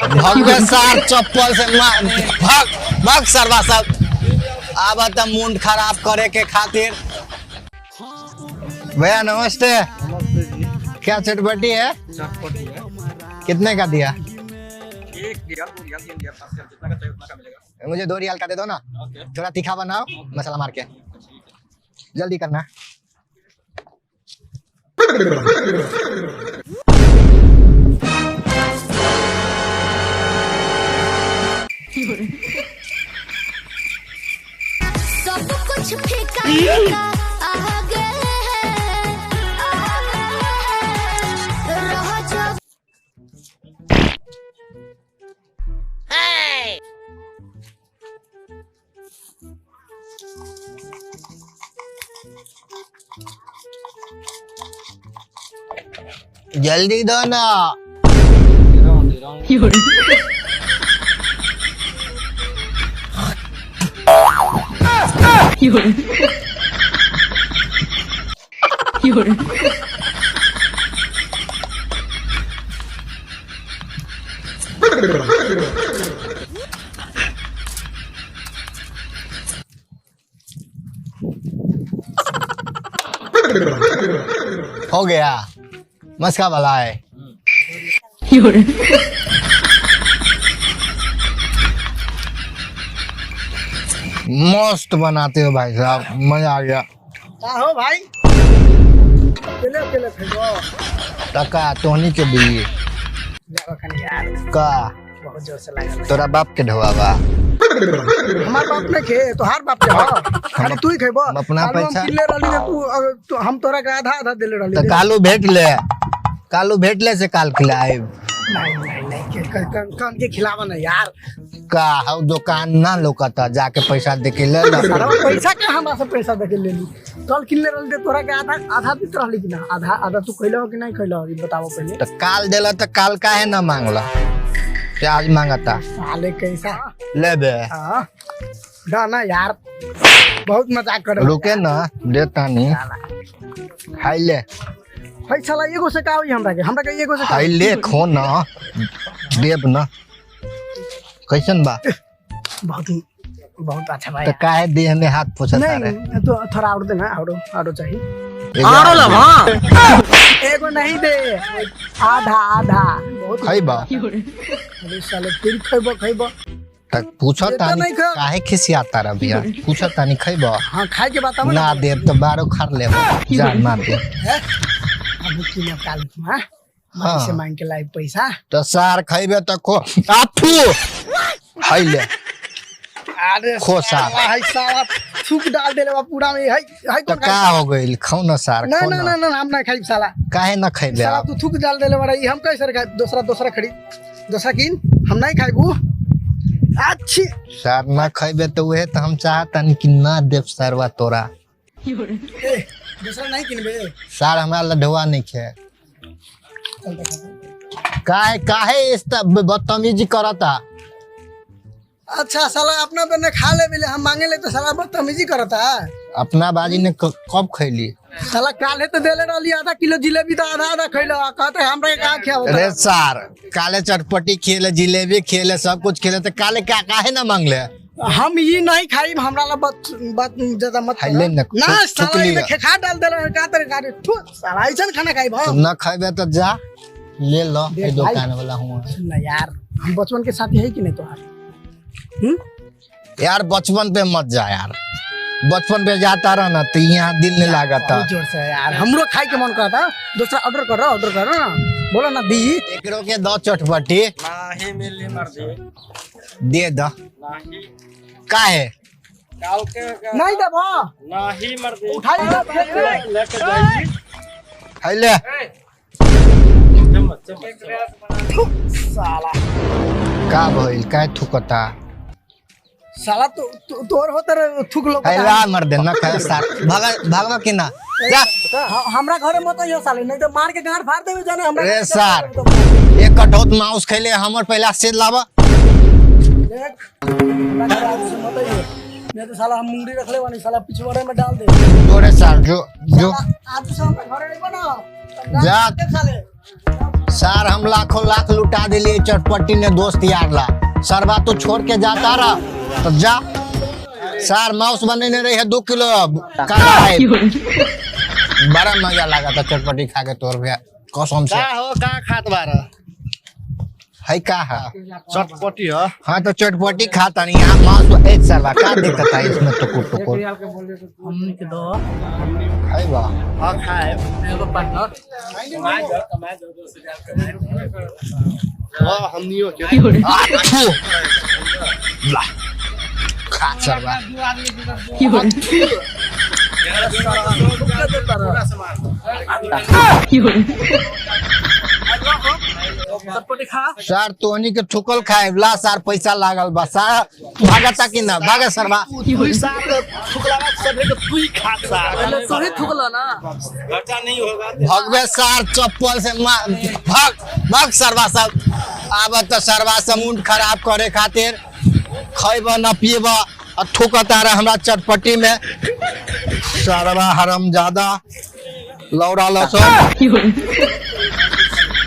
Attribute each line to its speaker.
Speaker 1: भगवे सार चप्पल से मार, भाग भाग सरवा सब आब त मूड खराब करे के खातिर। भैया नमस्ते, क्या चटपटी है?
Speaker 2: चटपटी है।
Speaker 1: कितने का दिया?
Speaker 2: 1 रियाल, 2 रियाल, 3 रियाल, 7 रियाल, जितना का चाहिए उतना का मिलेगा।
Speaker 1: मुझे 2 रियाल का दे दो ना।
Speaker 2: ओके।
Speaker 1: थोड़ा तीखा बनाओ, मसाला मार के, जल्दी करना।
Speaker 3: सब कुछ फीका फीका आगे है, रह जो
Speaker 1: जल्दी दो ना।
Speaker 2: दे रहा हूँ, दे रहा हूँ।
Speaker 1: हो गया, मस्का वाला है। मस्त बनाते हो भाई साहब, मजा आ गया।
Speaker 4: का हो भाई, अकेले अकेले खेलो?
Speaker 1: टका तोहनी के दी।
Speaker 4: जाओ खन यार।
Speaker 1: का?
Speaker 4: बहुत जोर से लागल।
Speaker 1: तोरा बाप के ढोआ बा?
Speaker 4: हमार बाप ने खे, तोहार बाप के हो, खाली तू ही खेबो।
Speaker 1: हम अपना
Speaker 4: कालू हम
Speaker 1: पैसा-
Speaker 4: किनले रहली त तू तू हम तोरा के आधा आधा देले रहली।
Speaker 1: तो कालू भेट ले, कालू भेट ले से काल खिलाए।
Speaker 4: नहीं नहीं नहीं, कन के खिलावा ना यार।
Speaker 1: का हौ दुकान ना लोकता, जाके पैसा दे के ले ला।
Speaker 4: सारा पैसा के हमरा से पैसा दे के ले ली। कल किनले रहली त तोरा के आधा आधा देत रहली कि ना? आधा आधा तू खइलो कि नहीं खइलो, ई बताओ पहले।
Speaker 1: तो काल देला तो काल काहे ना मांगला, प्याज मांगता।
Speaker 4: साले कैसा
Speaker 1: ले बे।
Speaker 4: हां ना ना यार, बहुत मजाक कर।
Speaker 1: रुके ना, देता नहीं, खाई ले।
Speaker 4: है साला एगो से का होई हमरा के, हमरा के एगो से का
Speaker 1: खाई ले, खो ना, देब ना। कैसन बा?
Speaker 4: बहुत ही बहुत अच्छा भाई।
Speaker 1: तो काहे देह में हाथ पोछता रे?
Speaker 4: नहीं तो थोड़ा और देना, और और चाहिए।
Speaker 1: आरो
Speaker 4: एगो नहीं दे, आधा आधा बहुत।
Speaker 1: खइबा?
Speaker 4: अरे साले फिर खइबो खइबो।
Speaker 1: तक पूछो
Speaker 4: ये तो
Speaker 1: तानी।
Speaker 4: नहीं खा-
Speaker 1: काहे खिसियाता रे भैया? पूछो तानी खइबा?
Speaker 4: हाँ, खाए के बताओ।
Speaker 1: ना देब तो बारो खर लेब, जा ना दे।
Speaker 4: अब की काल हां
Speaker 1: हाँ।
Speaker 4: से मांग के लाई पैसा।
Speaker 1: तो सार खइबे तो खो, आफू खाई ले।
Speaker 4: अरे
Speaker 1: खो सार।
Speaker 4: साला, है साला थूक डाल देले बा पूरा में, है है।
Speaker 1: तो
Speaker 4: कौन
Speaker 1: का
Speaker 4: खाई?
Speaker 1: हो गइल? खाओ ना सार।
Speaker 4: ना
Speaker 1: खो
Speaker 4: ना
Speaker 1: ना।
Speaker 4: ना ना, हम ना खाई साला।
Speaker 1: काहे ना खइबे?
Speaker 4: साला
Speaker 1: आप
Speaker 4: तू थूक डाल देले बड़ा, ई हम कैसे खाई? दूसरा दूसरा खरीद, दूसरा किन, हम नहीं खाइबू। अच्छी
Speaker 1: सार ना खइबे तो उहे तो हम चाहतनी कि ना देब सरवा तोरा।
Speaker 4: ए, दूसरा नहीं किनबे?
Speaker 1: सार हमरा लढुआ नहीं खे।
Speaker 4: चल देखा।
Speaker 1: काहे काहे इस बदतमीजी करता?
Speaker 4: अच्छा साला अपना बने खा ले मिले, हम मांगे ले तो साला बदतमीजी करता है।
Speaker 1: अपना बाजी ने कब खैली?
Speaker 4: साला काले तो देले रहली आधा किलो जिलेबी तो आधा आधा खैलो, आ कहते हमरा के कहाँ खियावत?
Speaker 1: अरे सार काले चटपटी खेले, जिलेबी खेले, सब कुछ खेले, तो काले का काहे ना मांगले?
Speaker 4: हम ई नहीं खाई, हमरा ला बात बात ज्यादा मत
Speaker 1: खाइले
Speaker 4: करो।
Speaker 1: न,
Speaker 4: ना
Speaker 1: थूक
Speaker 4: साला
Speaker 1: लिया।
Speaker 4: इमे खेखा डाल देले का तेरे गाड़ी, थू साला ऐसन खाना खाई
Speaker 1: तुम
Speaker 4: हम।
Speaker 1: ना खइबे तो जा ले लो।
Speaker 4: देख
Speaker 1: ये
Speaker 4: भाई।
Speaker 1: दुकान वाला हुआ।
Speaker 4: सुन ना यार, हम बचपन के साथी है कि नहीं तोहार? हम्म?
Speaker 1: यार बचपन पे मत जा यार, बचपन पे जाता रहा ना तो यहाँ दिल नहीं लागता।
Speaker 4: बहुत जोर से है यार, हमरो खाए के मन करता। दूसरा ऑर्डर करो, ऑर्डर करो ना, बोलो ना दी।
Speaker 1: एकरो के दो चटपटी।
Speaker 2: नाही मिली मर्जी।
Speaker 1: दे दो।
Speaker 2: नाही।
Speaker 1: काहे?
Speaker 2: काल के
Speaker 4: नहीं देबो?
Speaker 2: नाही मर्जी।
Speaker 4: उठाई ले, फेंक दे।
Speaker 2: लेके जाई।
Speaker 1: खाई ले।
Speaker 2: चम्मच चम्मच।
Speaker 4: साला
Speaker 1: का भइल? काहे थुकता?
Speaker 4: साला तो तोर होते रे थूक लो।
Speaker 1: खैला मर दे ना खा सार, भागा भागवा के ना जा।
Speaker 4: हमरा घरे मत आइयो साले, नहीं तो मार के गांड फाड़ देबे जाने हमरा।
Speaker 1: रे सार। एक कटौत माउस खैले हमर पहला से लावा।
Speaker 4: देख, हमरा घरे आज से मत आइयो, नहीं तो साला हम मुंगड़ी रखले बानी, साला पिछवाड़े में डाल दे।
Speaker 1: तोरे सार जो जो
Speaker 4: साला, आज से हमरा घरे आइबो ना तब गांड
Speaker 1: जा।
Speaker 4: फाड़ देब साले।
Speaker 1: सर हम लाखों लाख लुटा दिलिए चटपटी ने दोस्त यार ला। सरवा तो छोड़ के जाता रहा तो जा। सर माउस बनेने रही है 2 किलो अब का खाए? बड़ा मजा लगा था चटपटी खा के तोर भैया, कसम से।
Speaker 5: का हो, का खात बार?
Speaker 1: है का है?
Speaker 5: चटपटी हो।
Speaker 1: हाँ, तो चटपटी खाता नहीं यहाँ मांस एक। सरवा, का दिक्कत है इसमें? टुकुर टुकुर
Speaker 4: हमनी के दो।
Speaker 1: है बा।
Speaker 5: हाँ, खाए।
Speaker 4: एगो पार्टनर।
Speaker 5: हाँ, हमनियो के।
Speaker 1: आठू। ला खा सरवा।
Speaker 4: चटपटी खा।
Speaker 1: सर, तोहनी के ठुकल खाए ला सर, पैसा लागल बा सर। भागता कि ना भागे सरवा?
Speaker 5: तू साथ थुकलावा सभे के तू ही खा सार।
Speaker 4: पहले तू ही थुकला ना।
Speaker 1: भगवे सार, चप्पल से भाग भाग सरवा सब। आब तो सरवा से मूड खराब करे खातिर खैब न पीब आ थूकता रह हमरा चटपटी में। सरवा हरम ज्यादा लौड़ा लसन।